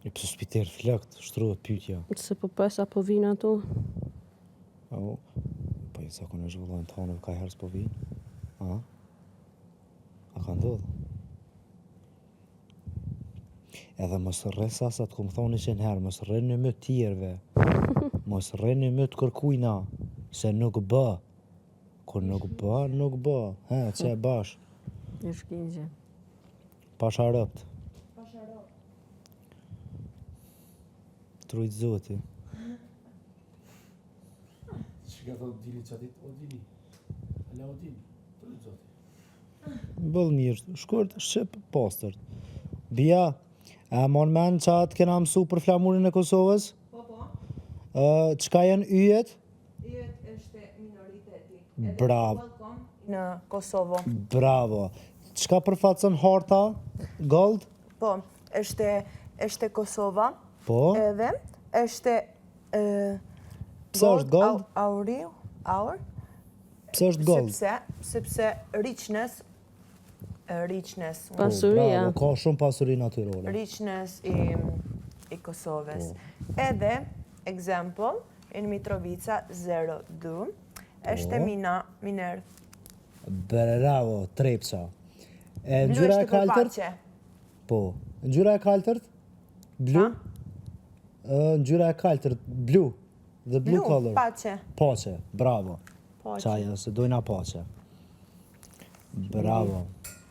E pse s'pi tërë flakt, shtrohet pyetja. Se po pes apo vinë ato. O, po e zakonisht vëllajnë tonë ka herë s'po vinë. A? A ka ndodhë? Edhe mos rre sa sa të kum thonë që herë, mos rre në më tjerve. Mos rre në më të kërkujna, se nuk bë. Kur nuk bë, nuk bë. He, që e bash? Një shkinqe. Pasha rëpt. Trujt zoti. Që ka thotë Dini qatit, o Dini. Ala o Dini, trujt zoti. Bëll mirë, shkurt, shqip, pastërt. Bia, e mon men që atë kena mësu për flamurin e Kosovës? Po, po. Ë, çka janë yjet? Yjet është minoriteti. Edhe Bravo. Welcome në Kosovo. Bravo. Çka përfaqëson harta? Gold? Po, është është Kosova. Po. Edhe është ë Pse është gold? Au, auri, aur. Pse është gold? Sepse sepse richness richness Po, Pasuria. Bravo, ka shumë pasuri natyrore. richness i i Kosovës. Po. Edhe example in Mitrovica 02 është Po. mina miner. Bravo, trepça. E Blu ngjyra e është për kaltërt? paqe. Po. Ngjyra e kaltërt? Blu? Ha? Ë, ngjyra e kaltërt, blu. The blue Blu, color. paqe. Paqe, bravo. Paqe. Qaja, se dojna paqe. Bravo.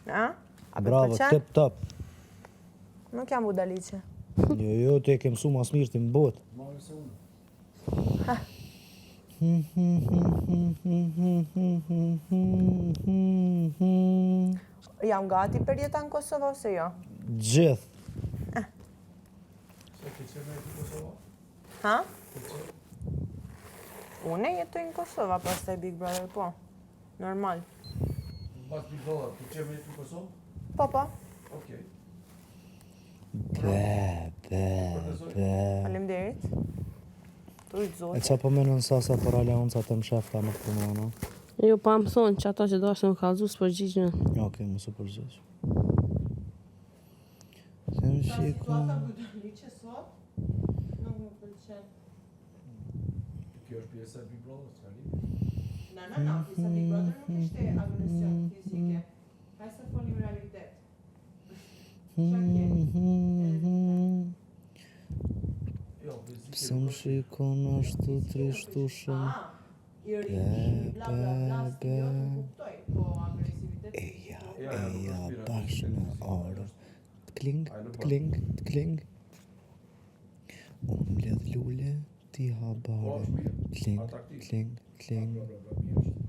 A? A po Bravo, pëlqen? tip top. Nuk jam budaliqe. Jo, jo, ti e ke mësu mas mirë ti në botë. Marrë se unë. Jam gati për jeta në Kosovë ose jo? Gjithë. Se ke qenë me në Kosovë? Ha? Unë jetoj në Kosovë, pastaj Big Brother, po. Normal. Mbas Big Brother, ke qenë me në Kosovë? Po, po. Okej. Be, be, be. Faleminderit. Të E zoti. qa po menon sasa për aleancat e mshefta me këtu mrena? Jo, pa më thonë që ato që do është më kallzu s'përgjigjnë. Okej, mos u përgjigj. Se më shiko... budaliqe sot nuk më pëlqen. Kjo është pjesa e Big Brother, s'ka lidhje. Na, na, na, pjesa Big Brother nuk ishte agresion fizike. Hajde se folim realitet. Qa ke? Jo, fizike. Pse më shikon ashtu trishtushëm? Ah, i ri, bla bla bla, Be, jo, be. nuk kuptoj, po agresivitet. Eja, Ja, ja, nuk eja, është pira bash fizike, në fizike, orë. T'kling, Ai nuk bën. t'kling, t'kling. Unë mbledh lule, ti ha Po, bare. është mirë. T'kling, Atraktiv. t'kling, t'kling. Bla, bla, bla, mirë është.